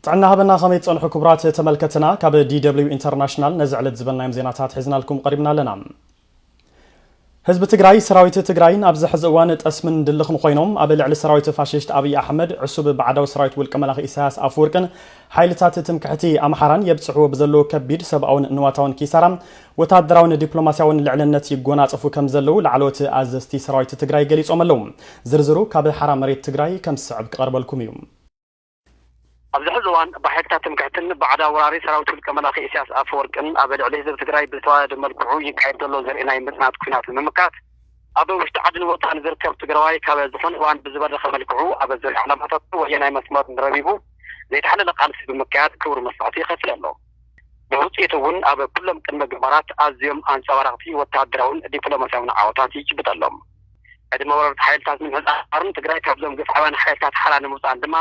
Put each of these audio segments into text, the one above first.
ጥዕና ሃበና፣ ከመይ ትጸንሑ ክቡራት ተመልከትና? ካብ ዲ ደብሊው ኢንተርናሽናል ነዚ ዕለት ዝበልናዮም ዜናታት ሒዝናልኩም ቀሪብና ኣለና። ህዝቢ ትግራይ፣ ሰራዊት ትግራይን ኣብዚ ሕዚ እዋን ጠስምን ድልኽን ኮይኖም ኣብ ልዕሊ ሰራዊት ፋሽስት ኣብይ ኣሕመድ፣ ዕሱብ ባዕዳዊ ሰራዊት ውልቀ መላኺ ኢሳያስ ኣፈወርቅን ሓይልታት ትምክሕቲ ኣምሓራን የብጽሕዎ ብዘለዎ ከቢድ ሰብኣውን ንዋታውን ኪሳራ፣ ወታደራውን ዲፕሎማሲያውን ልዕልነት ይጎናጸፉ ከም ዘለዉ ላዕለዎት ኣዘዝቲ ሰራዊት ትግራይ ገሊጾም ኣለዉ። ዝርዝሩ ካብ ሓራ መሬት ትግራይ ከም ዝስዕብ ክቐርበልኩም እዩ። ኣብዚ ሕዚ እዋን ብሓይልታት ትምክሕትን ባዕዳዊ ወራሪ ሰራዊት ውልቀ መላኺ ኢሳያስ ኣፈወርቅን ኣብ ልዕሊ ህዝቢ ትግራይ ብዝተዋደደ መልክዑ ይካየድ ዘሎ ዘርኢ ናይ ምጽናት ኲናት ንምምካት፣ ኣብ ውሽጢ ዓድን ወጻእን ዝርከብ ትግራዋይ ካብ ዝኾነ እዋን ብዝበረኸ መልክዑ ኣብ ዘርኢ ዕላማታት ወያናይ መስመር ረቢቡ ዘይተሓለለ ቃልሲ ብምክያድ ክቡር መስዋዕቲ ይኸፍል ኣሎ። ብውጽኢቱ እውን ኣብ ኩሎም ቅድመ ግንባራት ኣዝዮም ኣንጸባረቕቲ ወታደራውን ዲፕሎማሲያውን ዓወታት ይጭብጥ ኣሎ። ዕድመ ወረርቲ ሓይልታት ንምሕጻርን ትግራይ ካብዞም ግፍዓውያን ሓይልታት ሓራ ንምውጻእን ድማ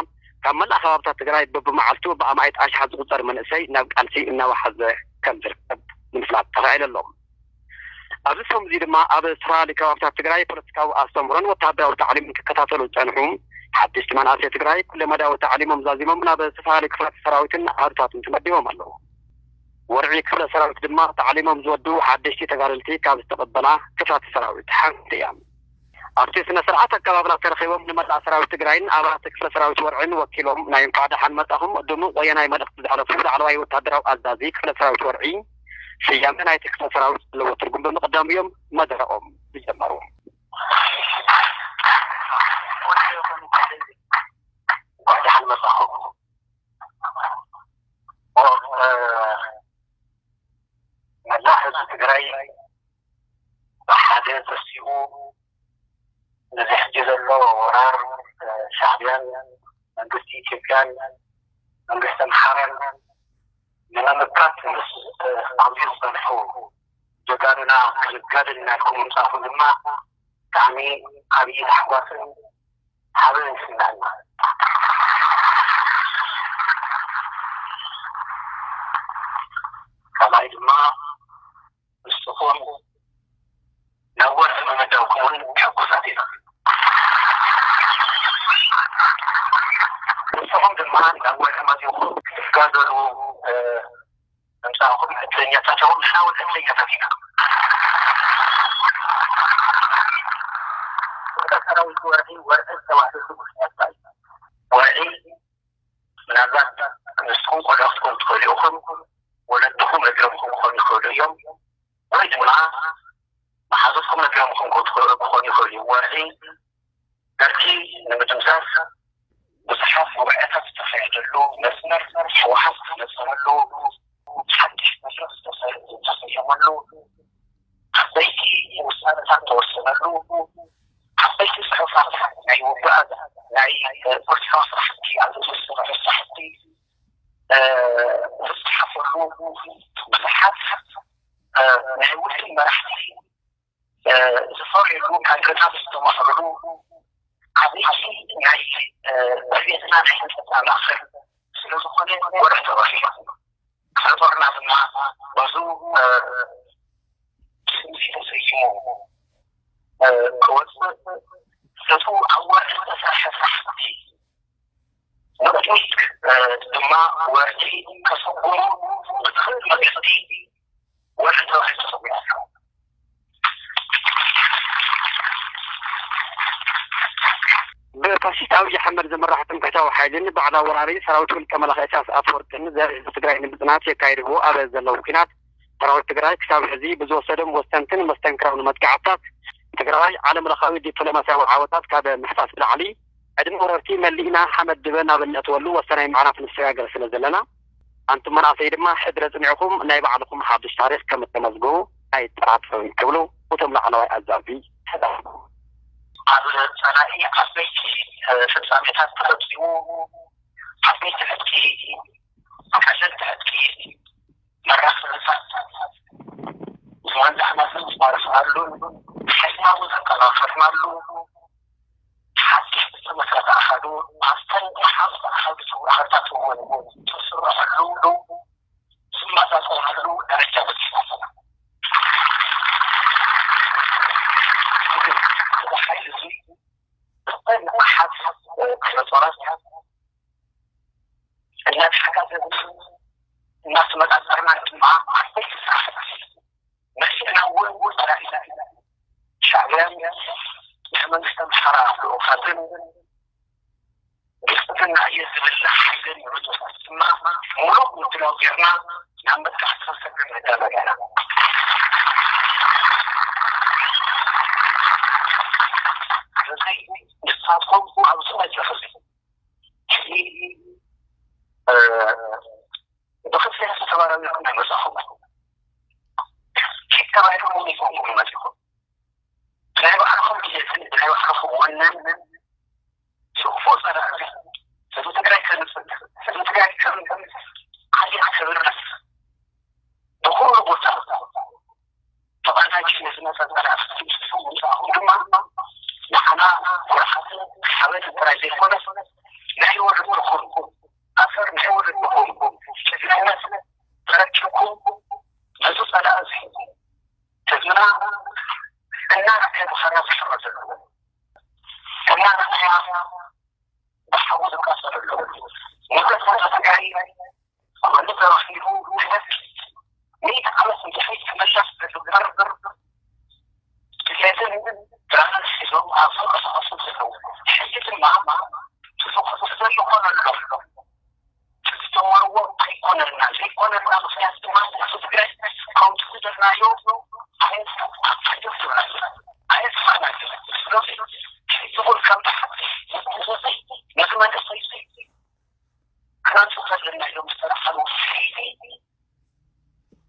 ካብ መላእ ከባብታት ትግራይ በብመዓልቱ ብኣማኢት ኣሽሓት ዝቑጸር መንእሰይ ናብ ቃልሲ እናወሓዘ ከም ዝርከብ ንምፍላጥ ተኻኢሉ ኣሎ። ኣብዚ ሰሙን እዚ ድማ ኣብ ዝተፈላለዩ ከባብታት ትግራይ ፖለቲካዊ ኣስተምህሮን ወታደራዊ ታዕሊምን ክከታተሉ ዝጸንሑ ሓደሽቲ መናእሰይ ትግራይ ኩለመዳያዊ ታዕሊሞም ዛዚሞም ናብ ዝተፈላለዩ ክፍላት ሰራዊትን ኣሃዱታትን ተመዲቦም ኣለዉ። ወርዒ ክፍለ ሰራዊት ድማ ታዕሊሞም ዝወድኡ ሓደሽቲ ተጋደልቲ ካብ ዝተቐበላ ክፍላት ሰራዊት ሓንቲ እያ። ኣብቲ ስነ ስርዓት ኣቀባብላ ተረኺቦም ንመላእ ሰራዊት ትግራይን ኣባላት ክፍለ ሰራዊት ወርዕን ወኪሎም ናይ እንኳዕ ደሓን መጻኹም ድሙቕ ወያናይ መልእኽቲ ዘሕለፉ ላዕለዋይ ወታደራዊ ኣዛዚ ክፍለ ሰራዊት ወርዒ፣ ስያመ ናይቲ ክፍለ ሰራዊት ዘለዎ ትርጉም ብምቕዳም እዮም መደረኦም ዝጀመሩ። እንኳዕ ደሓን መጻኹም። እ፣ መላእ ህዝቢ ትግራይ ብሓደ ተሲኡ ነዚ ሕጂ ዘሎ ወራር፣ እ፣ ሻዕብያን መንግስቲ ኢትዮጵያን መንግስቲ ኣምሓራን ንምምካት ምስ፣ እ፣ ኣብዚ ዝጸንሑ ጀጋኑና ክንጋደል እናልኩም ምምጻእኹም ድማ ብጣዕሚ ዓብዪ ታሕጓስን ሓበን ይስምዐና። ካልኣይ ድማ ንስኹም ናብ ወርሒ ምምዳብኩም እውን ሕጉሳት ኢና። ንስኹም ድማ ናብ ወርሒ መፂኹም ክትጋደሉ፣ እ፣ ምምፃእኹም ዕድለኛታት ኢኹም፣ ንሕና እውን ዕድለኛታት ኢና። ሰራዊት ወርሒ፣ ወርሒ ዝተባህለሉ ምኽንያት እንታይ እዩ? ወርሒ ምናልባት ንስኹም ቆልዑ ክትኮኑ ትኽእሉ ኢኹም፣ ወለድኹም እግረምኩም ክኾኑ ይኽእሉ እዮም፣ ወይ ድማ መሓዙትኩም እግረምኩም ክኾኑ ይኽእሉ እዮም። ወርሒ ደርጊ ንምድምሳስ ብዙሓት ጉባኤታት ዝተኻየደሉ፣ መስመር ህወሓት ዝተነፀረሉ፣ ሓድሽ መስርሕ ዝተሰ-፣ ዝተሰየመሉ፣ ዓበይቲ ውሳነታት ተወሰነሉ፣ ዓበይቲ ፅሑፋት ናይ ውግኣት፣ ናይ፣ እ፣ ፖለቲካዊ ስራሕቲ፣ ኣብ ዝተሰርሑ ስራሕቲ፣ እ፣ ዝተፅሓፈሉ፣ ብዙሓት፣ እ፣ ናይ ውድብ መራሕቲ፣ እ፣ ዝፈርዩሉ፣ ካድረታት ዝተማህሩሉ፣ ዓበይቲ ናይ፣ እ፣ ዕብየትና ናይ ህንፀትና ማእኸል ስለዝኾነ ወርሒ ተባሂሉ። ክፍለ ጦርና ድማ በዙ፣ እ፣ ስም ተሰይሙ፣ እ፣ ክወፅእ፣ ነቱ ኣብ ወርሒ ዝተሰርሐ ስራሕቲ ንቕድሚት፣ እ፣ ድማ ወርሒ ከሰጉሙ ብዝኽእል መገዲ ወርሒ ተባሂሉ ተሰጒሙ ኣሎ። ብፋሽስት ኣብይ ኣሕመድ ዝምራሕ ትምክሕታዊ ሓይልን ባዕዳዊ ወራሪ ሰራዊት ውልቀ መላኺ ኢሳያስ ኣፈወርቅን ዘርኢ ህዝቢ ትግራይ ንምጽናት የካይድዎ ኣብ ዘለዉ ኲናት፣ ሰራዊት ትግራይ ክሳብ ሕዚ ብዝወሰዶም ወሰንትን መስተንክራውን መጥቃዕትታት ትግራይ ዓለም ለኻዊ ዲፕሎማሲያዊ ዓወታት ካብ ምሕፋስ ብላዕሊ፣ ዕድመ ወረርቲ መሊእና ሓመድ ድበ ናብ እነእትወሉ ወሳናይ ምዕራፍ ንሰጋገር ስለ ዘለና፣ ኣንቱም መናእሰይ ድማ ሕድሪ ኣጽኒዕኹም ናይ ባዕልኹም ሓድሽ ታሪኽ ከም እተመዝግቡ ኣይጠራጠርን ክብሉ እቶም ላዕለዋይ ኣዛዚ ተዛረቡ። ኣብ ጸላኢ ዓበይቲ ፍጻሜታት ተፈጺሙ፣ ዓበይቲ ዕጥቂ፣ ቀለልቲ ዕጥቂ፣ መራኽብታት፣ ዝዋንዳ ሓማስን ዝማረኽናሉ፣ ሓይልና እውን ዘጠናኸርናሉ፣ ሓድሽ ዝተመስረተ ኣሃዱ ኣብተን መሓዙት ኣሃዱ ተወሃድታት እውን ዝስረሐሉ ዝመሳሰላሉ ደረጃ በፂሕና ኣለና። እዚ ሓይሊ እዚ ብተን ኣሓት ክፍለ ጦራት እናተሓ እናተመጣጠርና ድማ ዓበይቲ ስራሕቲ መሲዕና እውን ተላኢና ኢና። ሻዕብያን ናይ መንግስቲ ኣምሓራ ልኡኻትን ብልፅግና እየ ዝብል ሓይልን ንብረትን ድማ ሙሉእ ምድላው ጌርና ናብ መጥቃዕቲ ክንሰግር ንዳረግ ኢና። ስለዚ ንስኻትኩም ኣብዚ መድረኽ እዚ ሕዚ፣ እ፣ ብኽፍያ ተተባራቢርኩም ኣይመጻኹም። ኪድ ተባሂልኩም እውን ኣይኮንኩም መጺኹም። ብናይ ባዕልኹም ድሌትን ብናይ ባዕልኹም ወነን ዝኽፉእ ጸላኢ እዚ ህዝቢ ትግራይ ከንጽግ፣ ህዝቢ ትግራይ ከም ዓዲ ክብርስ ብኹሉ ቦታ ተቐናጅ ንዝመጸ ጸላኢ ምምጻእኹም ድማ ንዓና ኩርዓትን ሓበንን ጥራይ ዘይኮነስ ናይ ወለድኹም ኣሰር ናይ ወለድኹም ጅግንነት ተረኪብኩም ነዚ ጸላኢ እዚ ህዝብና እናረኣየ ብኸራ ዝሕሮ ዘሎ እናረኣያ ብሓዊ ዝቃጸለሉ ንብረት ተጋሪ ኩሉ ተባሂሉ ንነፍሲ ሚእቲ ዓመት እንድሕሪ ክምለስ ዝግበር ድሌትን ፕላንን ሒዞም ኣብ ዝንቀሳቐሱ ዘለዉ ሕጂ ድማ ትስኩ ዘሎ ኮነ ኣሎ ዝጀመርዎ ኣይኮነን እና ዘይኮነን እና ምክንያት ድማ ንህዝቢ ትግራይ ከምቲ ዝደልናዮ ኣየስፋናል ኣየስፋናል ስለዚ ሕጂ እውን ከም ተሓቲ ነዚ መንግስቲ ክነምፅእ ዘለና ኢሎም ዝተላዓሉ ሓይሊ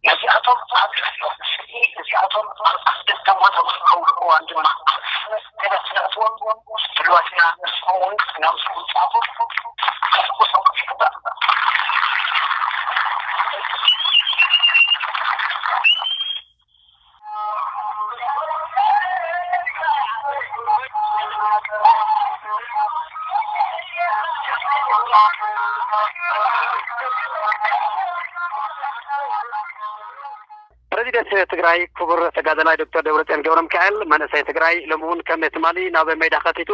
ነዚኣቶም ኣብ ልዕሊ ሕዚ እዚኣቶም ኣብ ኣፍደገ ቦታ ብዝርከብሉ እዋን ድማ ኣብ ሓመስ ገለ ክነእትዎም ድልዋትና ንስኹም እውን ናብ ዝምፃኹም ክትብቁሶም ይግባእ። ፕረዚደንት ትግራይ ክቡር ተጋዳላይ ዶክተር ደብረፅዮን ገብረሚካኤል መንእሰይ ትግራይ ሎሚ እውን ከም ትማሊ ናብ ሜዳ ከቲቱ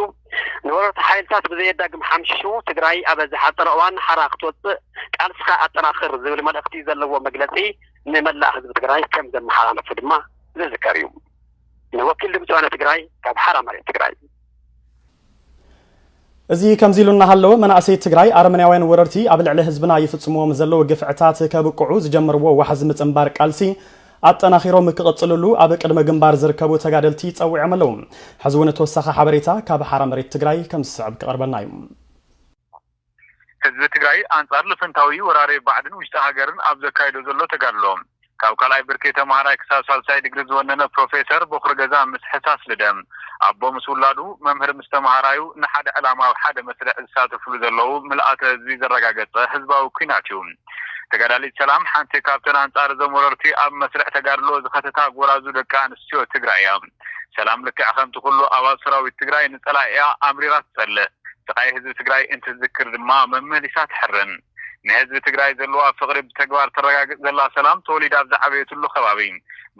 ንወረርቲ ሓይልታት ብዘየዳግም ሓምሺሹ ትግራይ ኣብ ዝሓፀረ እዋን ሓራ ክትወፅእ ቃልስኻ ኣጠናኽር ዝብል መልእኽቲ ዘለዎ መግለፂ ንመላእ ህዝቢ ትግራይ ከም ዘመሓላለፉ ድማ ዝዝከር እዩ። ንወኪል ድምፂ ወያነ ትግራይ ካብ ሓራ መሬት ትግራይ። እዚ ከምዚ ኢሉ እናሃለወ መናእሰይ ትግራይ ኣረመኔያውያን ወረርቲ ኣብ ልዕሊ ህዝብና ይፍፅምዎም ዘለዉ ግፍዕታት ከብቅዑ ዝጀመርዎ ዋሕዚ ምፅንባር ቃልሲ ኣጠናኺሮም ክቕፅልሉ ኣብ ቅድመ ግንባር ዝርከቡ ተጋደልቲ ፀዊዖም ኣለዉ። ሕዚ እውን ተወሳኺ ሓበሬታ ካብ ሓራ መሬት ትግራይ ከም ዝስዕብ ክቐርበልና እዩ። ህዝቢ ትግራይ ኣንፃር ልፍንታዊ ወራሪ ባዕድን ውሽጢ ሃገርን ኣብ ዘካይዶ ዘሎ ተጋድሎ ካብ ካልኣይ ብርኪ ተምሃራይ ክሳብ ሳልሳይ ድግሪ ዝወነነ ፕሮፌሰር በኹሪ ገዛ ምስ ሕሳስ ልደ ኣቦ ምስ ውላዱ መምህር ምስ ተምሃራዩ ንሓደ ዕላማ ኣብ ሓደ መስርዕ ዝሳተፍሉ ዘለዉ ምልኣተ ህዝቢ ዘረጋገፀ ህዝባዊ ኲናት እዩ። ተጋዳሊት ሰላም ሓንቲ ካብተን ኣንፃር እዞም ወረርቲ ኣብ መስርዕ ተጋድሎ ዝኸተታ ጎራዙ ደቂ ኣንስትዮ ትግራይ እያ። ሰላም ልክዕ ከምቲ ኩሉ ኣባል ሰራዊት ትግራይ ንፀላኢኣ ኣምሪራ ትፀልእ። ስቓይ ህዝቢ ትግራይ እንትትዝክር ድማ መመሊሳ ትሕርን። ንህዝቢ ትግራይ ዘለዋ ፍቕሪ ብተግባር ተረጋግፅ ዘላ ሰላም ተወሊዳ ኣብ ዝዓበየትሉ ከባቢ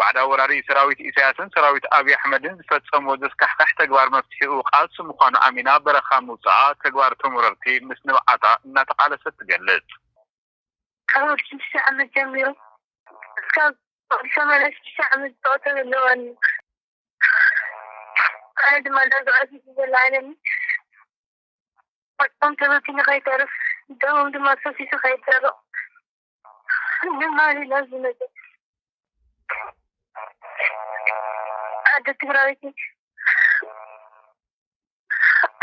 ባዕዳዊ ወራሪ ሰራዊት ኢሳያስን ሰራዊት ኣብይ ኣሕመድን ዝፈፀምዎ ዘስካሕክሕ ተግባር መፍትሒኡ ቃልሲ ምዃኑ ኣሚና በረኻ ምውፅኣ ተግባር እቶም ወረርቲ ምስ ንብዓታ እናተቓለሰት ትገልፅ። ካብ ወዲ ሽዱሽተ ዓመት ጀሚሩ እስካብ ወዲ ሰማንያ ሽዱሽተ ዓመት ዝጠቐሰ ዘለዋኒ ኣነ ድማ ዳግዓ ፊቱ ዘለዓለኒ ቆርጦም ተበቲኑ ከይተርፍ ደሞም ድማ ፈሲሱ ከይደርቕ ድማ ሌላ ዝመፀ ዓዲ ትግራወይቲ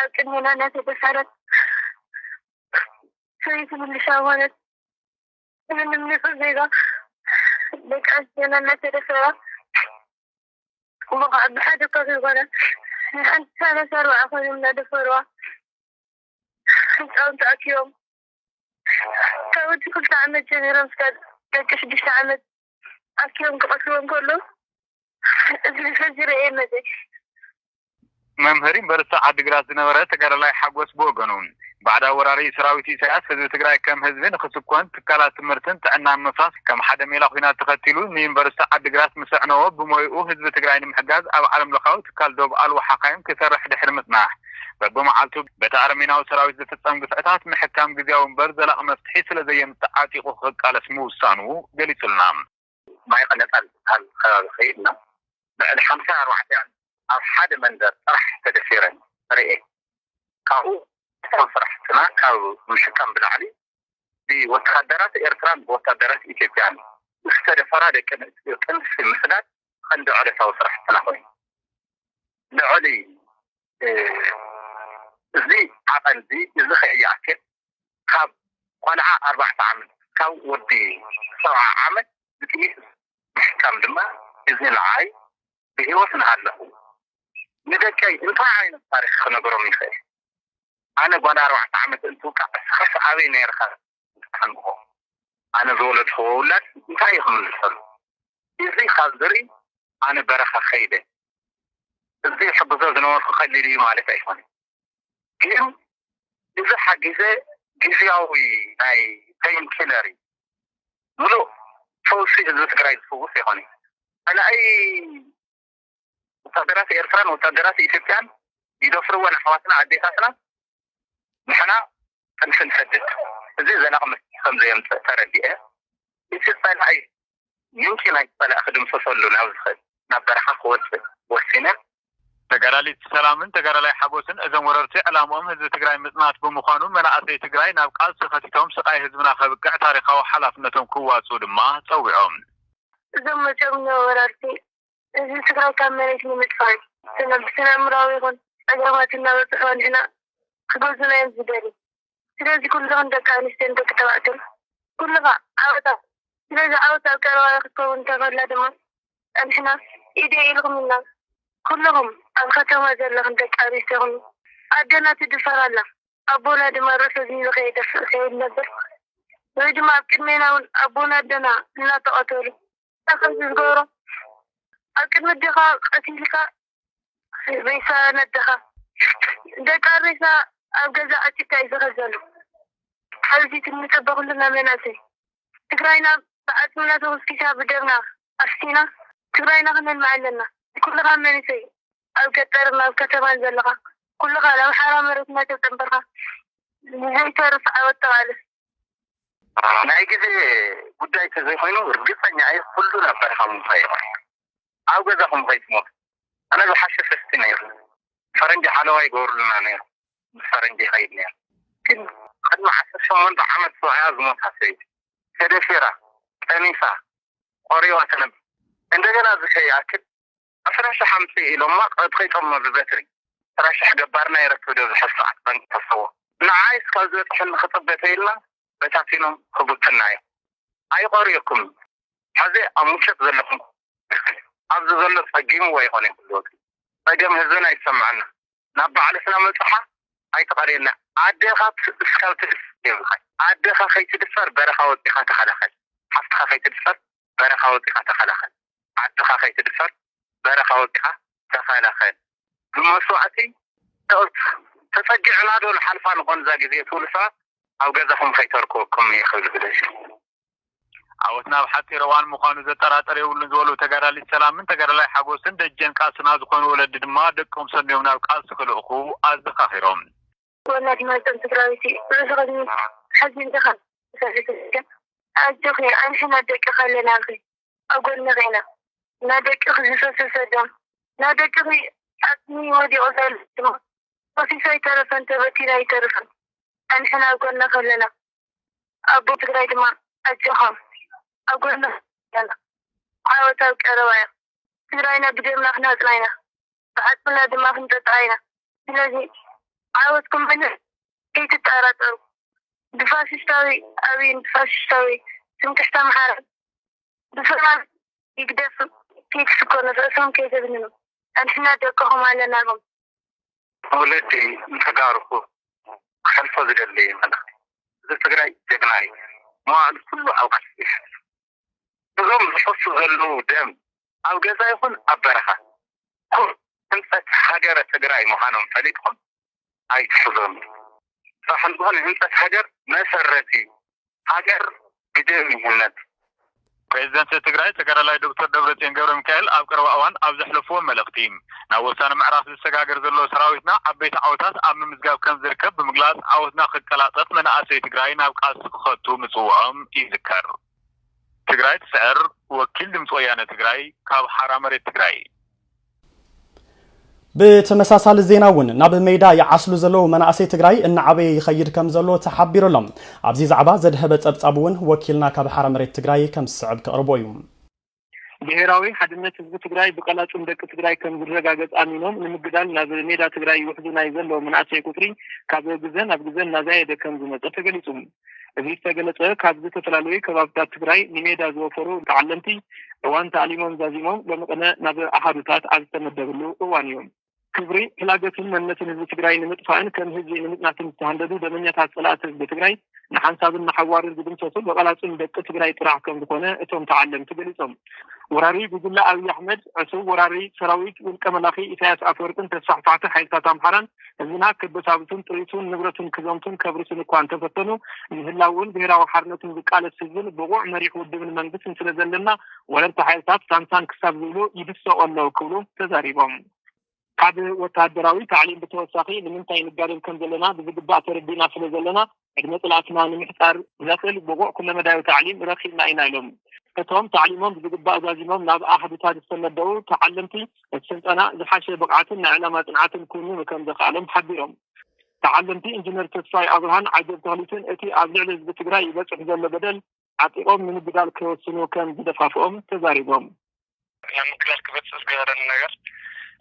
ኣብ ቅድሜና እናተደፈረት ሰበይቲ ምልሻ ማለት ምንም ንጹህ ዜጋ ደቂ ኣንስትዮና እናተደፈራ እሞ ከዓ ብሓደ እኳ ዘይኮነ ንሓንቲ ሰላሳ ኣርባዓ ኮይኖም እናደፈርዋ ህፃውንቲ ኣኪቦም ካብ ወዲ ክልተ ዓመት ጀሚሮም እስካብ ደቂ ሽዱሽተ ዓመት ኣኪቦም ክቐትልዎም ከለዉ እዚ ሕዚ ርእየ መፀ። መምህር ዩኒቨርሲቲ ዓዲግራት ዝነበረ ተጋዳላይ ሓጎስ ብወገኑ ባዕዳዊ ወራሪ ሰራዊት ኢሳያስ ህዝቢ ትግራይ ከም ህዝቢ ንክስኮን፣ ትካላት ትምህርትን ጥዕናን ምፍራስ፣ ከም ሓደ ሜላ ኲናት ተኸቲሉ ንዩኒቨርሲቲ ዓዲግራት ምስ ኣዕነዎ፣ ብሞይኡ ህዝቢ ትግራይ ንምሕጋዝ ኣብ ዓለም ለኻዊ ትካል ዶብ ኣልቦ ሓኻይም ክሰርሕ ድሕሪ ምጽናሕ፣ በብመዓልቱ በቲ ኣረሜናዊ ሰራዊት ዝፍጸም ግፍዕታት ምሕካም ግዝያዊ እምበር ዘላቒ መፍትሒ ስለ ዘየምጽእ ዓጢቑ ክቃለስ ምውሳኑ ገሊጹልና። ማይ ቀነጻል ዝበሃል ከባቢ ከይድና ልዕሊ ሓምሳ ኣርባዕተ ኣብ ሓደ መንደር ጥራሕ ተደፊረን ርእየ። ካብኡ እቶም ስራሕትና ካብ ምሕካም ብላዕሊ ብወተሃደራት ኤርትራን ብወታደራት ኢትዮጵያን ዝተደፈራ ደቂ ኣንስትዮ ጥንሲ ምስዳድ ቀንዲ ዕለታዊ ስራሕትና ኮይኑ፣ ልዕሊ እዚ ዓቐንዚ እዚ ከይኣክል ካብ ቆልዓ ኣርባዕተ ዓመት ካብ ወዲ ሰብዓ ዓመት ብጥይት ምሕካም ድማ እዚ ንዓይ ብህይወት እናሃለኹ ንደቀይ እንታይ ዓይነት ታሪኽ ክነግሮም ይኽእል? ኣነ ጓል ኣርባዕተ ዓመት እንትውቃዕ እስኻስ ኣበይ ነይርካ? ትሓንቆ ኣነ ዝወለድክዎ ውላድ እንታይ እዩ ክምልሰሉ? እዚ ካብ ዝርኢ ኣነ በረኻ ከይደ እዚ ሕግዞ ዝነበርኩ ቀሊል እዩ ማለት ኣይኮነን። ግን እዚ ሓጊዘ ግዝያዊ ናይ ፔን ኪለር እዩ። ምሉእ ፈውሲ ህዝቢ ትግራይ ዝፍውስ ኣይኮነን። ካልኣይ ወታደራት ኤርትራን ወታደራት ኢትዮጵያን ይደፍርወን ኣሕዋትና ኣዴታትና ንሕና ጥንሲ ንሰድድ። እዚ ዘላቂ መፍትሒ ከም ዘየምፅእ ተረዲኤ እቲ ፀላኢ ምንጪ ናይ ፀላኢ ክድምሰሰሉ ናብ ዝኽእል ናብ በረኻ ክወፅእ ወሲነ። ተጋዳሊት ሰላምን ተጋዳላይ ሓጎስን እዞም ወረርቲ ዕላምኦም ህዝቢ ትግራይ ምፅናት ብምዃኑ መናእሰይ ትግራይ ናብ ቃልሲ ከቲቶም ስቓይ ህዝብና ከብቅዕ ታሪኻዊ ሓላፍነቶም ክዋፅኡ ድማ ፀዊዖም። እዞም መፂኦም እኒኦ ወራርቲ ህዝቢ ትግራይ ካብ መሬት ንምጥፋእ ስነ ብስነ ኣእምራዊ ይኹን ፀገማት እናበፅሑ ንሕና ክገዙና እዮም ዝደልዩ። ስለዚ ኩልኽን ደቂ ኣንስትዮን ደቂ ተባዕትዮን ኩልኻ ዓወታ ስለዚ ዓወት ኣብ ቀረባ ክትከውን እንተኸላ ድማ ንሕና ኢደይ ኢልኹም ኢልና ኩልኹም ኣብ ከተማ ዘለኽን ደቂ ኣንስትዮኹም ኣደና ትድፈር ኣላ ኣቦና ድማ ርእሱ ዝይሉ ከየደፍእ ከየድነብር ወይ ድማ ኣብ ቅድሜና እውን ኣቦና ኣደና እናተቐተሉ እንታይ ከምዚ ዝገብሮ ኣብ ቅድሚ ኣዴኻ ቀቲልካ ሬሳ ነደኻ ደቂ ኣሬሳ ኣብ ገዛ ዓፂካ እዩ ዝኸዘሉ። ሓልፊ ትምልሰ በኩልና መናእሰይ ትግራይና ብዓፅምና ተወስኪሳ ብደምና ኣፍሲና ትግራይና ክነልምዓ ኣለና። ኩልኻ መንእሰይ ኣብ ገጠርን ኣብ ከተማን ዘለኻ ኩልኻ ናብ ሓራ መሬትና ተፀንበርካ ንዘይተርፍ ዓወት ተቓለስ። ናይ ግዜ ጉዳይ ተዘይኮይኑ ርግፀኛ እየ ኩሉ ናብ በረኻ ምምፃእ ይኽእል። ኣብ ገዛኹም ከይትሞቱ ኣነ ዝሓሸ ሰስቲ ነይሩ። ፈረንጂ ሓለዋ ይገብሩልና ነይሩ። ምስ ፈረንጂ ይኸይድ ነይሩ። ግን ቅድሚ ዓሰርተ ሸሞንተ ዓመት ሰብኣያ ዝሞታ ሰበይቲ ተደፊራ ጠኒሳ ቆሪዋ ተነብ እንደገና እዚ ከይኣክል ኣስራ ሺሕ ኣምፅእ ኢሎማ ቀጥቂጦሞ ብበትሪ ኣስራ ሺሕ ገባርና ይረክብ ዶ ዝሕል ሰዓት በንተሰዎ ንዓይስ ካብ ዝበፅሐኒ ክፅበ ተይልና በታቲኖም ክብትና እዮም። ኣይቆርየኩም። ሕዚ ኣብ ምሸት ዘለኹም ኣብዚ ዘሎ ጸጊምዎ ኣይኮነ ክልወት ጸገም ህዝብና ይሰምዓና ናብ ባዕልስና መጽሓ ኣይትቐርየና። ኣደኻ እስካብ ትድፍ የብልካ። ኣደኻ ከይትድፈር በረኻ ወጺኻ ተኸላኸል። ሓፍትኻ ከይትድፈር በረኻ ወጺኻ ተኸላኸል። ዓድኻ ከይትድፈር በረኻ ወጺኻ ተኸላኸል። ብመስዋእቲ ተጸጊዕና ዶ ንሓልፋ ንኾን እዛ ግዜ ትብሉ ሰባት ኣብ ገዛኹም ከይተርክወኩም እየ ክብል ብደሽ ዓወትና ኣብ ሓፂር እዋን ምዃኑ ዘጠራጠር የብሉን ዝበሉ ተጋዳሊት ሰላምን ተጋዳላይ ሓጎስን ደጀን ቃልስና ዝኾኑ ወለዲ ድማ ደቆም ሰንዮም ናብ ቃልሲ ክልእኹ ኣዘኻኺሮም። ወላድ ማይፀን ትግራዊቲ ርእስኺ ሓዚን ዲኻ? ኣጆኺ ኣንሕና ደቅኺ ኣለናልኺ ኣብ ጎንኺ ኢና። ናደቅኺ ዝፈሰሰ ደም ናደቅኺ ዓፅሚ ወዲቑ ዘሎ ድማ ፈሲሱ ኣይተረፈን ተበቲኑ ኣይተርፍን። ኣንሕና ኣብ ጎንኺ ኣለና። ኣቦ ትግራይ ድማ ኣጆኻ ኣብ ጎንኺ ኣለና። ዓወት ኣብ ቀረባ እያ። ትግራይና ብደምና ክነዕፅና ኢና። ብዓፅምና ድማ ክንጠጥዓ ኢና። ስለዚ ዓወት ክመልስ ከይትጠራጠሩ። ብፋሽስታዊ ኣብይን ብፋሽስታዊ ትምክሕቲ ኣምሓራን ብፍርሃት ይግደፍ ከይትስኮኑ ርእሶም ከይተብንኑ ኣንሕና ደቅኹም ኣለናልኩም። ንወለዲ ንተጋሩኹ ክሕልፎ ዝደሊ መልእኽቲ እዚ ትግራይ ጀግና እዩ። መዋእሉ ኩሉ ኣብ ቃልሲ ይሕልፍ። እዞም ዝፈሱ ዘለዉ ደም ኣብ ገዛ ይኹን ኣብ በረኻ ኩር ህንፀት ሃገረ ትግራይ ምዃኖም ፈሊጥኩም ኣይትሕዘኑ። ስራሕን ዝኾነ ህንፀት ሃገር መሰረት እዩ። ሃገር ብደም ይህነፅ። ፕሬዚደንት ትግራይ ተጋዳላይ ዶክተር ደብረፅዮን ገብረ ሚካኤል ኣብ ቀረባ እዋን ኣብ ዘሕለፍዎ መልእኽቲ፣ ናብ ወሳኒ ምዕራፍ ዝሰጋገር ዘሎ ሰራዊትና ዓበይቲ ዓወታት ኣብ ምምዝጋብ ከም ዝርከብ ብምግላፅ፣ ዓወትና ክቀላጠፍ መናእሰይ ትግራይ ናብ ቃልሲ ክኸቱ ምፅውዖም ይዝከር። ትግራይ ትስዕር። ወኪል ድምፂ ወያነ ትግራይ ካብ ሓራ መሬት ትግራይ። ብተመሳሳሊ ዜና እውን፣ ናብ ሜዳ ይዓስሉ ዘለዉ መናእሰይ ትግራይ እናዓበየ ይኸይድ ከም ዘሎ ተሓቢሩ ኣሎ። ኣብዚ ዛዕባ ዘድሀበ ጸብጻብ እውን ወኪልና ካብ ሓራ መሬት ትግራይ ከም ዝስዕብ ከቕርቦ እዩ። ብሄራዊ ሓድነት ህዝቢ ትግራይ ብቀላጽም ደቂ ትግራይ ከም ዝረጋገጽ ኣሚኖም ንምግዳል ናብ ሜዳ ትግራይ ይውሕዙ ናይ ዘለዉ መናእሰይ ቁጽሪ ካብ ግዘ ናብ ግዘ እናዛየደ ከም ዝመጸ ተገሊጹ። እዚ ዝተገለጸ፣ ካብ ዝተፈላለዩ ከባብታት ትግራይ ንሜዳ ዝወፈሩ ተዓለምቲ፣ እዋን ተኣሊሞም ዛዚሞም ሎሚ ቅነ ናብ ኣሃዱታት ኣብ ዝተመደብሉ እዋን እዩ። ክብሪ፣ ሕላገትን መንነትን ህዝቢ ትግራይ ንምጥፋእን ከም ህዝቢ ንምጽናትን ዝተሃንደዱ ደመኛታት ጸላእቲ ህዝቢ ትግራይ ንሓንሳብን ንሓዋርን ዝድምሰሱ ብቐላጽም ደቂ ትግራይ ጥራሕ ከም ዝኾነ እቶም ተዓለምቲ ገሊጾም። ወራሪ ጉጅለ ኣብይ ኣሕመድ፣ ዕሱብ ወራሪ ሰራዊት ውልቀ መላኺ ኢሳያስ ኣፈወርቅን ተስፋሕፋሕቲ ሓይልታት ኣምሓራን ህዝብና ከበሳብሱን ጥሪቱን ንብረቱን ክዘምቱን ከብርሱን እኳ እንተፈተኑ፣ ንህላውን ብሄራዊ ሓርነቱን ዝቃለስ ህዝብን ብቑዕ መሪሕ ውድብን መንግስትን ስለ ዘለና፣ ወረርቲ ሓይልታት ሳንሳን ክሳብ ዝብሉ ይድሰቑ ኣለዉ ክብሉ ተዛሪቦም። ካብ ወተሃደራዊ ታዕሊም ብተወሳኺ ንምንታይ ንጋደል ከም ዘለና ብዝግባእ ተረዲና ስለ ዘለና፣ ዕድመ ጽላእትና ንምሕጻር ዘኽእል ብቑዕ ኩለመዳያዊ ታዕሊም ረኺብና ኢና ኢሎም። እቶም ታዕሊሞም ብዝግባእ ዛዚሞም ናብ ኣሃዱታት ዝተመደቡ ተዓለምቲ፣ እቲ ስልጠና ዝሓሸ ብቕዓትን ናይ ዕላማ ጽንዓትን ክውንኑ ከም ዘኽኣሎም ሓቢሮም። ተዓለምቲ ኢንጂነር ተስፋይ ኣብርሃን ዓጀብ ተኽሊትን እቲ ኣብ ልዕሊ ህዝቢ ትግራይ ይበጽሕ ዘሎ በደል ዓጢቖም ንምግዳል ክወስኑ ከም ዝደፋፍኦም ተዛሪቦም። ናብ ምግዳል ክበጽሕ ዝገበረኒ ነገር፣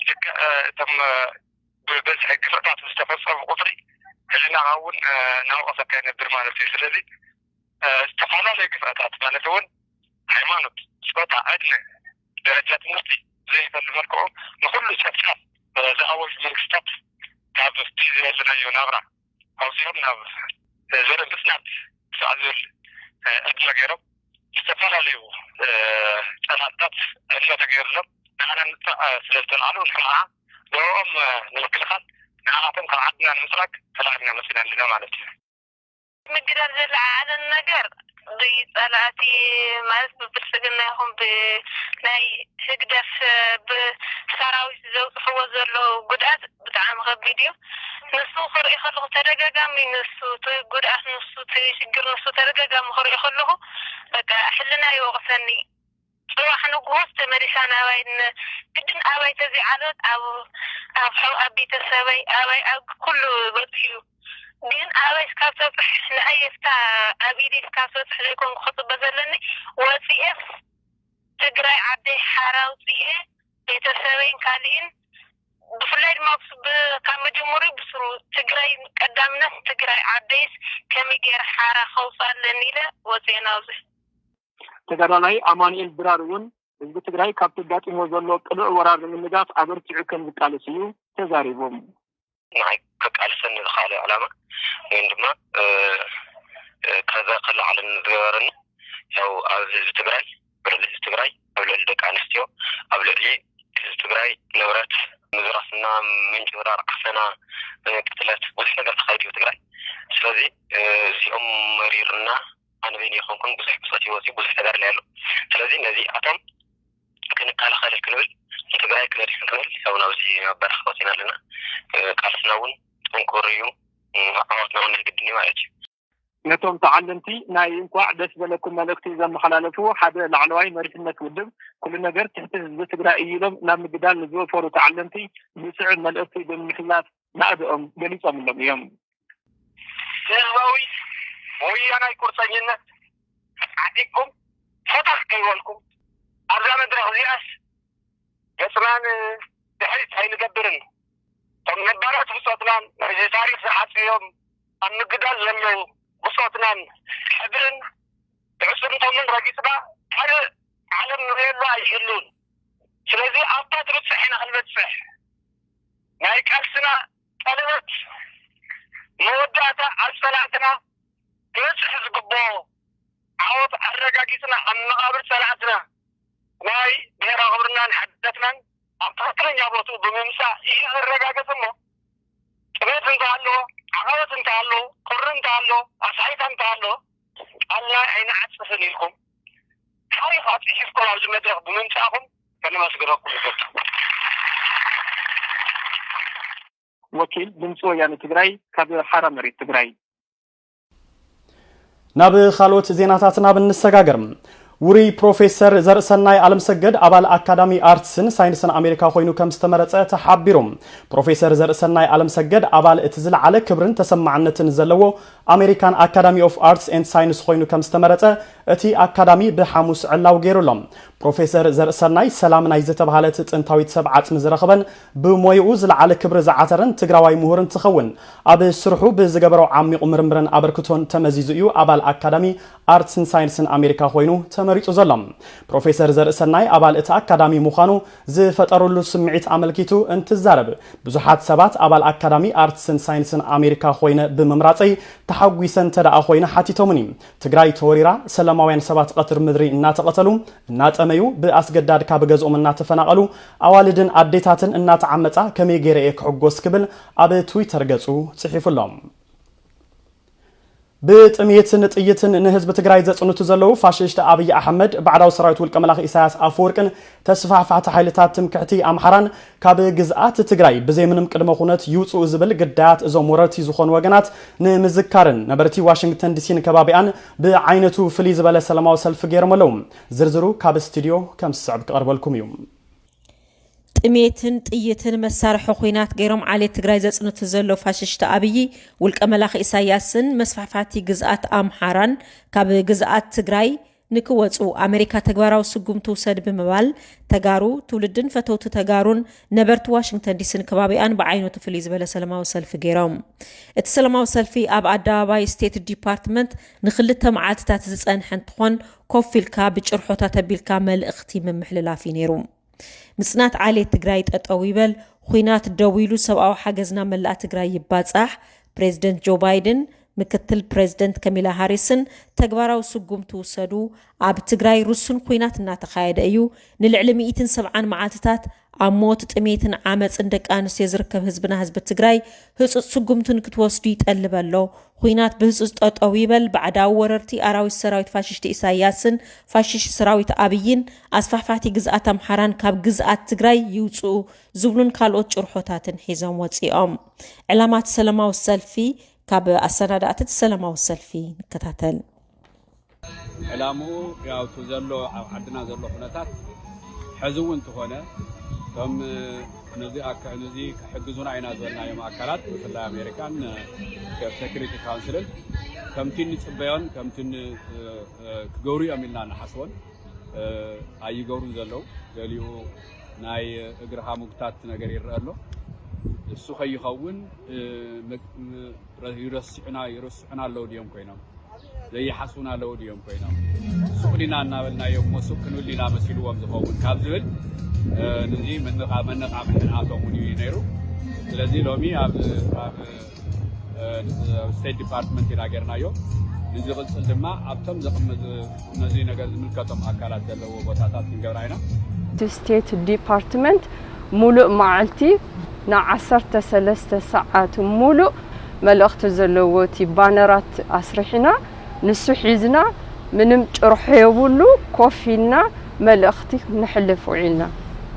ልክዕ፣ እ፣ እቶም፣ እ፣ ብብዝሒ ግፍዕታት ዝተፈጸሙ ቁጽሪ ህልናኻ እውን፣ እ፣ እናወቐሰካ ይነብር ማለት እዩ። ስለዚ፣ እ፣ ዝተፈላለዩ ግፍዕታት ማለት እውን ሃይማኖት፣ ጾታ፣ ዕድመ፣ ደረጃ ትምህርቲ ዘይፈሊ መልክዑ ንኹሉ ጨፍጫፍ፣ እ፣ ዝኣወጁ መንግስታት ካብቲ ዝበልናዮ ናብራ ኣውፂኦም ናብ፣ እ፣ ዘርኢ ምፅናት ክሳዕ ዝብል፣ እ፣ ዕድመ ገይሮም ዝተፈላለዩ፣ እ፣ ፀላእታት ዕድመ ተገይሩሎም ንዓና ንምጥፋእ፣ እ፣ ስለ ዝተልዓሉ ንሕና ንዕኦም፣ እ፣ ንምክልኻል ንዓኣቶም ካብ ዓድና ንምፅራግ ተላዒልና መፂና ኣለና ማለት እዩ። ምግዳል ዘለዓዓለን ነገር ብጸላእቲ ማለት ብብልጽግና ይኹን ብናይ ህግደፍ ብሰራዊት ዘብጽሕዎ ዘለዉ ጉድኣት ብጣዕሚ ከቢድ እዩ። ንሱ ክርኢ ከለኹ ተደጋጋሚ ንሱ እቲ ጉድኣት ንሱ እቲ ሽግር ንሱ ተደጋጋሚ ክርኢ ከለኹ በቃ ሕልና ይወቕሰኒ። ጽባሕ ንግሆስ ተመሊሳ ናባይ ን-፣ ግድን ኣባይ ተዘይዓለት ኣብ፣ ኣብ ሕ-፣ ኣብ ቤተሰበይ ኣባይ ኣብ ኩሉ በጺሑ። ግን ኣባይ እስካብ ተብጽሕ ንኣየ እስካ ኣብ ኢደይ እስካብ ተብጽሕ ዘይኮንኩ ክጽበ ዘለኒ ወጺኤስ ትግራይ ዓደይ ሓራ ኣውጺኤ ቤተሰበይን ካልእን ብፍላይ ድማ ብስ-፣ ብ-፣ ካብ መጀመሪኡ ብስሩ ትግራይ ቀዳምነት ትግራይ ዓደይስ ከመይ ገይረ ሓራ ከውፅኣ ኣለኒ ኢለ ወፂኤ ናብዚ። ተጋዳላይ ኣማኑኤል ድራር እውን ህዝቢ ትግራይ ካብ ተጋጢሞ ዘሎ ቅሉዕ ወራር ንምንጋፍ ኣበርቲዑ ከም ዝቃለስ እዩ ተዛሪቡ። ንዓይ ከቃልሰኒ ዝኸኣለ ዕላማ ወይም ድማ፣ እ፣ እ፣ ከዛ ከለዓለኒ ዝገበረኒ ያው ኣብ ህዝቢ ትግራይ፣ ኣብ ልዕሊ ህዝቢ ትግራይ፣ ኣብ ልዕሊ ደቂ ኣንስትዮ፣ ኣብ ልዕሊ ህዝቢ ትግራይ ንብረት ምዝራፍና፣ ምንጭብራር፣ ዓፈና፣ እ፣ ቅትለት፣ ብዙሕ ነገር ተኻይዱ እዩ ትግራይ። ስለዚ፣ እ፣ እዚኦም መሪርና ኣነ በይነይ ኣይኮንኩን፣ ብዙሕ ብፆት ይወፅኡ፣ ብዙሕ ተጋድላይ ኣሎ። ስለዚ ነዚኣቶም ክንከላኸል ክንብል፣ ንትግራይ ክነድሕን ክንብል፣ ያው ናብዚ መበረኽ ወፂና ኣለና። እ፣ ቃልስና እውን ጥንኩር እዩ። እ፣ ዓወትና እውን ናይ ግድን እዩ ማለት እዩ። ነቶም ተዓለምቲ ናይ እንኳዕ ደስ በለኩም መልእኽቲ ዘመሓላለፉ ሓደ ላዕለዋይ መሪሕነት ውድብ፣ ኩሉ ነገር ትሕቲ ህዝቢ ትግራይ እዩ ኢሎም ናብ ምግዳል ንዝወፈሩ ተዓለምቲ ዝስዕብ መልእኽቲ ብምምሕልላፍ ናእድኦም ገሊጾምሎም እዮም። ህዝባዊ ወያናይ ቁርፀኝነት ዓጢቕኩም ፈታሕ ከይበልኩም ኣብዛ መድረኽ እዚኣስ ገፅናን ድሕሪት ኣይንገብርን። እቶም ነባራት ብፆትናን ናይዚ ታሪኽ ዝሓፅዮም ኣብ ምግዳል ዘለዉ ብፆትናን ክብርን ትዕስርቶምን ረጊፅና ካልእ ዓለም ንርእየሉ ኣይህሉን። ስለዚ ኣብታ ትብፅሕ ኢና ክንበፅሕ። ናይ ቃልስና ቀለበት መወዳእታ ኣብ ጸላእትና ክበጽሕ ዝግብኦ ዓወት ኣረጋጊጽና ኣብ መቓብር ጸላእትና ናይ ብሔራዊ ክብርናን ሓድነትናን ኣብ ትኽክለኛ ቦትኡ ብምምጻእ እዩ ዝረጋገጽ እሞ ጥሜት እንተሃለዎ ዓወት እንተሃሎ፣ ቁሪ እንተሃሎ፣ ኣስሓይታ እንተሃሎ፣ ቃልና ኣይንዓጽፍን ኢልኩም ታሪኽ ኣጽሒፍኩም ኣብዚ መድረኽ ብምምጻእኹም ከነመስግነኩም ይፈቱ። ወኪል ድምፂ ወያነ ትግራይ ካብ ሓራ መሬት ትግራይ። ናብ ካልኦት ዜናታትና ብንሰጋገር፣ ውሩይ ፕሮፌሰር ዘርእሰናይ ኣለምሰገድ ኣባል ኣካዳሚ ኣርትስን ሳይንስን ኣሜሪካ ኮይኑ ከም ዝተመረጸ ተሓቢሩ። ፕሮፌሰር ዘርእሰናይ ኣለምሰገድ ኣባል እቲ ዝለዓለ ክብርን ተሰማዕነትን ዘለዎ ኣሜሪካን ኣካዳሚ ኦፍ ኣርትስ ኤንድ ሳይንስ ኮይኑ ከም ዝተመረጸ እቲ ኣካዳሚ ብሓሙስ ዕላው ገይሩ ኣሎ። ፕሮፌሰር ዘርእሰናይ ሰላም ናይ ዝተባህለት ጥንታዊት ሰብ ዓጽሚ ዝረኸበን ብሞይኡ ዝለዓለ ክብሪ ዝዓተረን ትግራዋይ ምሁር እንትኸውን፣ ኣብ ስርሑ ብዝገበሮ ዓሚቕ ምርምርን ኣበርክቶን ተመዚዙ እዩ ኣባል ኣካዳሚ ኣርትስን ሳይንስን ኣሜሪካ ኮይኑ ተመሪጹ ዘሎ። ፕሮፌሰር ዘርእሰናይ ኣባል እቲ ኣካዳሚ ምዃኑ ዝፈጠረሉ ስምዒት ኣመልኪቱ እንትዛረብ፣ ብዙሓት ሰባት ኣባል ኣካዳሚ ኣርትስን ሳይንስን ኣሜሪካ ኮይነ ብምምራጸይ ተሓጒሰ እንተ ደኣ ኮይነ ሓቲቶምኒ። ትግራይ ተወሪራ፣ ሰላማውያን ሰባት ቀትሪ ምድሪ እናተቐተሉ፣ እናጠመዩ፣ ብኣስገዳድ ካብ ገዝኦም እናተፈናቐሉ፣ ኣዋልድን ኣዴታትን እናተዓመጻ ከመይ ገይረ እየ ክሕጎስ ክብል ኣብ ትዊተር ገጹ ጽሒፉ ኣሎ። ብጥሜትን ጥይትን ንህዝቢ ትግራይ ዘጽንቱ ዘለዉ ፋሽስት ኣብይ ኣሕመድ፣ ባዕዳዊ ሰራዊት ውልቀ መላኺ ኢሳያስ ኣፈወርቅን ተስፋሕፋሕቲ ሓይልታት ትምክሕቲ ኣምሓራን ካብ ግዝኣት ትግራይ ብዘይ ምንም ቅድመ ኩነት ይውፅኡ ዝብል ግዳያት እዞም ወረርቲ ዝኾኑ ወገናት ንምዝካርን ነበርቲ ዋሽንግተን ዲሲን ከባቢኣን ብዓይነቱ ፍልይ ዝበለ ሰላማዊ ሰልፊ ገይሮም ኣለዉ። ዝርዝሩ ካብ ስቱዲዮ ከም ዝስዕብ ክቐርበልኩም እዩ። ጥሜትን ጥይትን መሳርሒ ኹናት ገይሮም ዓሌት ትግራይ ዘጽንቱ ዘሎ ፋሽስት ኣብይ፣ ውልቀ መላኺ ኢሳያስን መስፋሕፋቲ ግዝኣት ኣምሓራን ካብ ግዝኣት ትግራይ ንክወጹ ኣመሪካ ተግባራዊ ስጉም ትውሰድ ብምባል፣ ተጋሩ፣ ትውልድን ፈተውቲ ተጋሩን ነበርቲ ዋሽንግተን ዲሲን ከባቢኣን ብዓይነቱ ፍልይ ዝበለ ሰላማዊ ሰልፊ ገይሮም። እቲ ሰላማዊ ሰልፊ ኣብ ኣደባባይ ስቴት ዲፓርትመንት ንክልተ መዓልትታት ዝጸንሐ እንትኾን፣ ኮፍ ኢልካ ብጭርሖታት ኣቢልካ መልእኽቲ ምምሕልላፍ እዩ ነይሩ። ምጽናት ዓሌት ትግራይ ጠጠው ይበል፣ ኹናት ደው ኢሉ ሰብኣዊ ሓገዝ ናብ መላእ ትግራይ ይባጻሕ፣ ፕሬዝደንት ጆ ባይደን፣ ምክትል ፕሬዝደንት ከሚላ ሃሪስን ተግባራዊ ስጉምቲ ውሰዱ፣ ኣብ ትግራይ ርሱን ኹናት እናተኻየደ እዩ፣ ንልዕሊ ሚእትን ሰብዓን መዓልትታት ኣብ ሞት፣ ጥሜትን ዓመፅን ደቂ ኣንስትዮ ዝርከብ ህዝብና ህዝቢ ትግራይ ህፁፅ ስጉምቲ ንክትወስዱ ይጠልብ ኣሎ። ኹናት ብህፁፅ ጠጠው ይበል፣ ባዕዳዊ ወረርቲ ኣራዊት ሰራዊት ፋሽስት ኢሳያስን ፋሽስት ሰራዊት ኣብይን ኣስፋሕፋሕቲ ግዝኣት ኣምሓራን ካብ ግዝኣት ትግራይ ይውፅኡ ዝብሉን ካልኦት ጭርሖታትን ሒዞም ወፂኦም። ዕላማት ሰላማዊ ሰልፊ፣ ካብ ኣሰናዳእቲ እቲ ሰላማዊ ሰልፊ ንከታተል። ዕላምኡ ያው እቲ ዘሎ ኣብ ዓድና ዘሎ ኩነታት ሕዚ እውን እንተኾነ እቶም ነዚ ኣካ-፣ ነዚ ክሕግዙና ኢና ዝበልናዮም ኣካላት ብፍላይ ኣሜሪካን ሴኩሪቲ ካውንስልን ከምቲ እንጽበዮን ከምቲ ን-፣ እ፣ እ፣ ክገብሩ እዮም ኢልና እንሓስቦን እ፣ ኣይገብሩን ዘለዉ። ገሊኡ ናይ እግርኻ ምጉታት ነገር ይረአ ኣሎ። እሱ ከይኸውን እ፣ መግ-፣ ም-፣ ረ-፣ ይረስዑና፣ ይረስዑና ኣለዉ ድዮም ኮይኖም? ዘይሓስቡና ኣለዉ ድዮም ኮይኖም? ሱቕ ኢልና እናበልናዮም እሞ ሱቕ ክንብል ኢና መሲልዎም ዝኸውን ካብ ዝብል እ፣ ንዚ መነቓ-፣ መነቓቕሒ ንኣቶም እውን እዩ ነይሩ። ስለዚ ሎሚ ኣብ፣ ኣብ እ፣ ስቴት ዲፓርትመንት ኢና ጌርናዮ። ንዝቕጽል ድማ ኣብቶም ዘቕም-፣ ነዚ ነገር ዝምልከቶም ኣካላት ዘለዎ ቦታታት ክንገብራ ኢና። እቲ ስቴት ዲፓርትመንት ሙሉእ መዓልቲ ንዓሰርተ ሰለስተ ሰዓት ሙሉእ መልእኽቲ ዘለዎ እቲ ባነራት ኣስሪሕና፣ ንሱ ሒዝና ምንም ጭርሖ የብሉ ኮፍ ኢልና መልእኽቲ ነሕልፍ ውዒልና።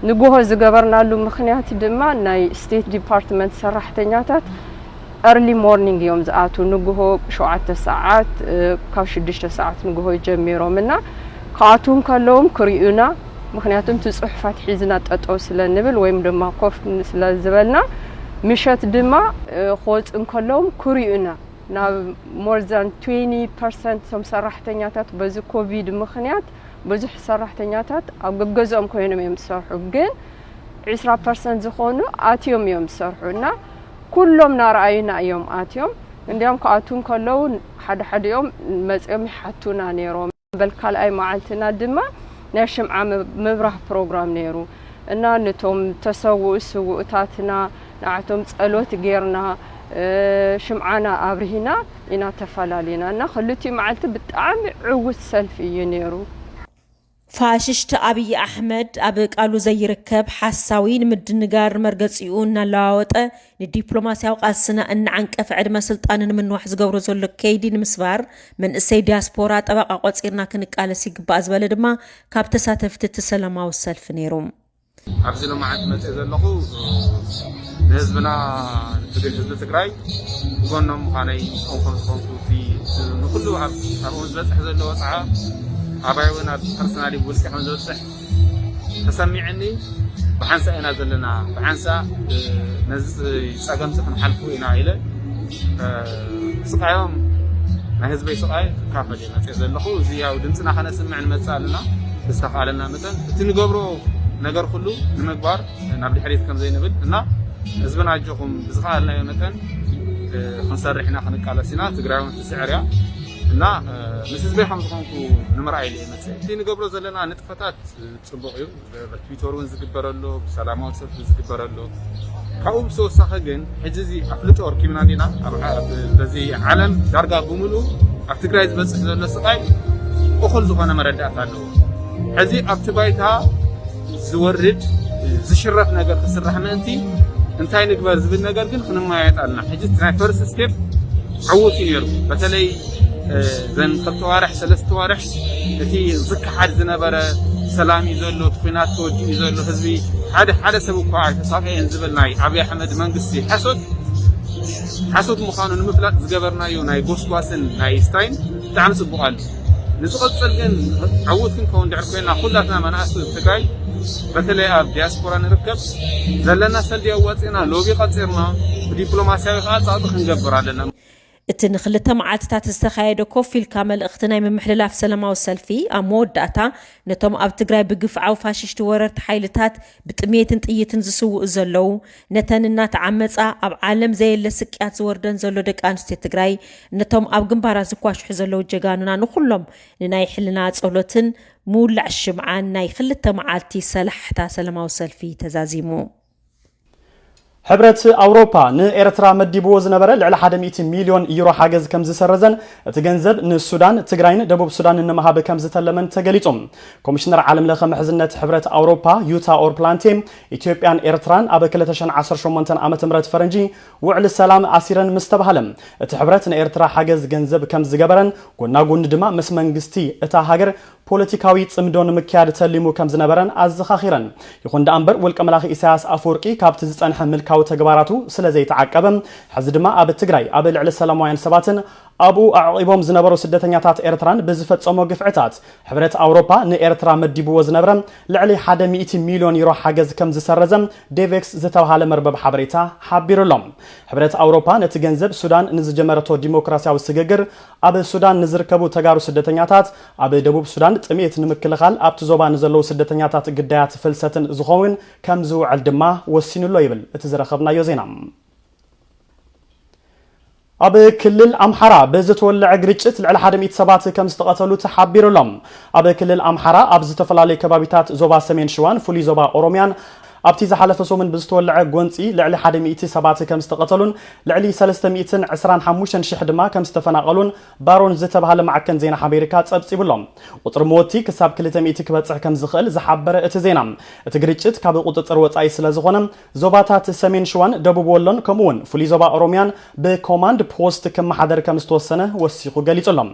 ንግሆ ዝገበርናሉ ምኽንያት ድማ ናይ ስቴት ዲፓርትመንት ሰራሕተኛታት ኤርሊ ሞርኒንግ እዮም ዝኣትዉ። ንግሆ ሸውዓተ ሰዓት፣ እ፣ ካብ ሽዱሽተ ሰዓት ንግሆ ጀሚሮም እና ክኣትዉ እንከለዎም ክርእዩና፣ ምኽንያቱ እቲ ጽሑፋት ሒዝና ጠጠው ስለ ንብል ወይም ድማ ኮፍ ስለ ዝበልና፣ ምሸት ድማ፣ እ፣ ክወጹ እንከለዎም ክርእዩና፣ ናብ ሞር ዛን ትዌንቲ ፐርሰንት እቶም ሰራሕተኛታት በዚ ኮቪድ ምኽንያት ብዙሕ ሰራሕተኛታት ኣብ ገገዝኦም ኮይኖም እዮም ዝሰርሑ፣ ግን ዒስራ ፐርሰንት ዝኾኑ ኣትዮም እዮም ዝሰርሑ እና ኩሎም ናረኣዩና እዮም ኣትዮም። እንዲያም ክኣትዉ እንከለዉ ሓደ ሓዲኦም መጺኦም ይሓቱና ነይሮም። በል ካልኣይ መዓልትና ድማ ናይ ሽምዓ ምብ-፣ ምብራህ ፕሮግራም ነይሩ እና ነቶም ተሰውኡ ስውእታትና ንዓቶም ጸሎት ጌርና፣ እ፣ ሽምዓና ኣብርሂና ኢና ተፈላሊና እና ክልቲኡ መዓልቲ ብጣዕሚ ዕዉት ሰልፊ እዩ ነይሩ። ፋሽስት ኣብይ ኣሕመድ ኣብ ቃሉ ዘይርከብ ሓሳዊ፣ ንምድንጋር መርገጺኡ እናለዋወጠ፣ ንዲፕሎማስያዊ ቃልስና እናዓንቀፈ፣ ዕድመ ስልጣኑ ንምንዋሕ ዝገብሮ ዘሎ ከይዲ ንምስባር፣ መንእሰይ ዲያስፖራ ጠበቓ ቆጺርና ክንቃለስ ይግባእ ዝበለ ድማ ካብ ተሳተፍቲ እቲ ሰላማዊ ሰልፊ ነይሩ። ኣብዚ ሎማዓንቲ መፅእ ዘለኹ ንህዝብና፣ ንትግ- ህዝቢ ትግራይ ብጎኖም ምዃነይ ምስኦም ከም ዝኾንኩ፣ እቲ ንኩሉ ኣብ ኣብኡ ዝበፅሕ ዘሎ ወፅዓ፣ ኣባይ እውን ኣብ ፐርሰናሊ ብውልቂ ከም ዝበፅሕ ተሰሚዕኒ። ብሓንሳ ኢና ዘለና፣ ብሓንሳ ነዚ ፀገምዚ ክንሓልፉ ኢና ኢለ ስቃዮም፣ ናይ ህዝበይ ስቃይ ክካፈል እየ መፅእ ዘለኹ። እዚ ያው ድምፅና ከነስምዕ ንመፅእ ኣለና። ብዝተኻለና መጠን እቲ ንገብሮ ነገር ኩሉ ንምግባር ናብ ድሕሪት ከም ዘይንብል እና ህዝብና ኣጆኹም ብዝኸኣልናዮ መጠን ክንሰርሕ ኢና፣ ክንቃለስ ኢና። ትግራይ እውን ትስዕር እያ እና ምስ ህዝበይ ከም ዝኾንኩ ንምርኣይ ኢለ እየ መፅእ። እቲ ንገብሮ ዘለና ንጥፈታት ፅቡቕ እዩ። ብትዊተር እውን ዝግበር ኣሎ፣ ብሰላማዊ ሰልፊ ዝግበር ኣሎ። ካብኡ ብተወሳኺ ግን ሕጂ እዚ ኣፍልጦ ረኪብና እንዲና። ኣብ ዓ- በዚ ዓለም ዳርጋ ብምሉ ኣብ ትግራይ ዝበፅሕ ዘሎ ስቃይ እኹል ዝኾነ መረዳእታ ኣለዎ። ሕዚ ኣብቲ ባይታ ዝወርድ ዝሽረፍ ነገር ክስራሕ ምእንቲ እንታይ ንግበር ዝብል ነገር ግን ክንመያየጥ ኣለና። ሕጂ ናይ ፈርስት ስቴፕ ዕዉት እዩ ነይሩ። በተለይ ዘን ክልተ ዋርሕ ሰለስተ ዋርሕ እቲ ዝከሓድ ዝነበረ ሰላም እዩ ዘሎ፣ እቲ ኩናት ተወዲኡ እዩ ዘሎ፣ ህዝቢ ሓደ ሓደ ሰብ እኳ ኣይተሳቀየን ዝብል ናይ ኣብይ ኣሕመድ መንግስቲ ሓሶት ሓሶት ምዃኑ ንምፍላጥ ዝገበርናዮ ናይ ጎስጓስን ናይ ስታይን ብጣዕሚ ፅቡቅ ኣሎ። ንዝቐፅል ግን ዕዉት ክንከውን ድሕር ኮይና ኩላትና መናእሰይ ትግራይ በተለይ ኣብ ዲያስፖራ ንርከብ ዘለና ሰልዲ ኣዋፂና ሎቢ ቀፂርና ብዲፕሎማስያዊ ከዓ ፃዕፂ ክንገብር ኣለና። እቲ ንክልተ መዓልትታት ዝተኻየደ ኮፍ ኢልካ መልእኽቲ ናይ ምምሕልላፍ ሰላማዊ ሰልፊ ኣብ መወዳእታ ነቶም ኣብ ትግራይ ብግፍዓዊ ፋሽስቲ ወረርቲ ሓይልታት ብጥሜትን ጥይትን ዝስውኡ ዘለዉ፣ ነተን እናተዓመፃ ኣብ ዓለም ዘየለ ስቅያት ዝወርደን ዘሎ ደቂ ኣንስትዮ ትግራይ፣ ነቶም ኣብ ግንባራት ዝኳሽሑ ዘለዉ ጀጋኑና ንኹሎም ንናይ ሕልና ጸሎትን ምውላዕ ሽምዓን ናይ ክልተ መዓልቲ ሰላሕታ ሰላማዊ ሰልፊ ተዛዚሙ። ሕብረት ኣውሮፓ ንኤርትራ መዲብዎ ዝነበረ ልዕሊ ሓደ ሚእቲ ሚልዮን ዩሮ ሓገዝ ከም ዝሰረዘን እቲ ገንዘብ ንሱዳን፣ ትግራይን ደቡብ ሱዳንን ንምሃብ ከም ዝተለመን ተገሊጹ። ኮሚሽነር ዓለም ለኸ ምሕዝነት ሕብረት ኣውሮፓ ዩታ ኦርፕላንቴ ኢትዮጵያን ኤርትራን ኣብ ክልተ ሽሕን ዓሰርተ ሸሞንተን ዓመተ ምህረት ፈረንጂ ውዕሊ ሰላም ኣሲረን ምስ ተባህለ፣ እቲ ሕብረት ንኤርትራ ሓገዝ ገንዘብ ከም ዝገበረን ጎና ጎኒ ድማ ምስ መንግስቲ እታ ሃገር ፖለቲካዊ ጽምዶ ንምክያድ ተሊሙ ከም ዝነበረን ኣዘኻኺረን። ይኹን ደኣ እምበር ውልቀ መላኺ ኢሳያስ ኣፈወርቂ ካብቲ ዝጸንሐ ምልካዊ ተግባራቱ ስለ ዘይተዓቀበ፣ ሕዚ ድማ ኣብ ትግራይ ኣብ ልዕሊ ሰላማውያን ሰባትን ኣብኡ ኣዕቂቦም ዝነበሩ ስደተኛታት ኤርትራን ብዝፈጸሞ ግፍዕታት ሕብረት ኣውሮፓ ንኤርትራ መዲብዎ ዝነበረ ልዕሊ ሓደ ሚእቲ ሚልዮን ዩሮ ሓገዝ ከም ዝሰረዘ ዴቬክስ ዝተባሃለ መርበብ ሓበሬታ ሓቢሩ ኣሎ። ሕብረት ኣውሮፓ ነቲ ገንዘብ ሱዳን ንዝጀመረቶ ዲሞክራሲያዊ ስግግር ኣብ ሱዳን ንዝርከቡ ተጋሩ ስደተኛታት ኣብ ደቡብ ሱዳን ጥሜት ንምክልኻል ኣብቲ ዞባ ንዘለዉ ስደተኛታት ግዳያት ፍልሰትን ዝኸውን ከም ዝውዕል ድማ ወሲኑሎ ይብል እቲ ዝረኸብናዮ ዜና። ኣብ ክልል ኣምሓራ ብዝተወለዐ ግርጭት ልዕሊ ሓደ ሚእቲ ሰባት ከም ዝተቐተሉ ተሓቢሩ ኣሎ። ኣብ ክልል ኣምሓራ ኣብ ዝተፈላለዩ ከባቢታት ዞባ ሰሜን ሽዋን ፍሉይ ዞባ ኦሮሚያን ኣብቲ ዝሓለፈ ሰሙን ብዝተወለዐ ጎንፂ ልዕሊ ሓደ ሚእቲ ሰባት ከም ዝተቐተሉን ልዕሊ ሰለስተ ሚእትን ዕስራን ሓሙሽተን ሽሕ ድማ ከም ዝተፈናቐሉን ባሮን ዝተባሃለ ማዕከን ዜና ኣሜሪካ ጸብጺቡ ኣሎ። ቁጽሪ መወቲ ክሳብ ክልተ ሚእቲ ክበጽሕ ከም ዝኽእል ዝሓበረ እቲ ዜና፣ እቲ ግርጭት ካብ ቁጽጽር ወጻኢ ስለ ዝኾነ ዞባታት ሰሜን ሽዋን ደቡብ ወሎን ከምኡውን ፍሉይ ዞባ ኦሮሚያን ብኮማንድ ፖስት ክመሓደር ከም ዝተወሰነ ወሲኹ ገሊጹ ኣሎ።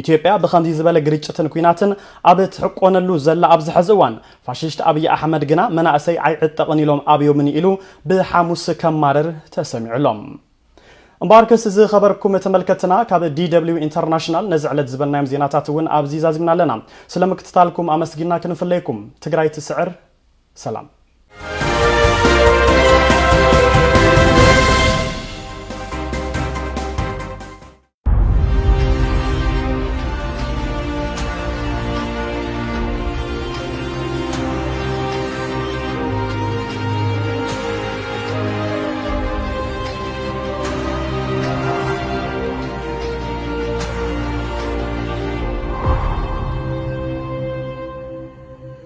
ኢትዮጵያ ብኸምዚ ዝበለ ግርጭትን ኲናትን ኣብ ትሕቆነሉ ዘላ ኣብዚ ሕዚ እዋን ፋሽስት ኣብይ ኣሕመድ ግና መናእሰይ ኣይዕጠቕን ኢሎም ኣብዮምኒ ኢሉ ብሓሙስ ከማርር ተሰሚዑ ኣሎ። እምበኣርከስ ዝኸበርኩም ተመልከትና ካብ ዲ ደብሊው ኢንተርናሽናል ነዚ ዕለት ዝበልናዮም ዜናታት እውን ኣብዚ ዛዚምና ኣለና። ስለ ምክትታልኩም ኣመስጊና ክንፍለየኩም። ትግራይ ትስዕር። ሰላም።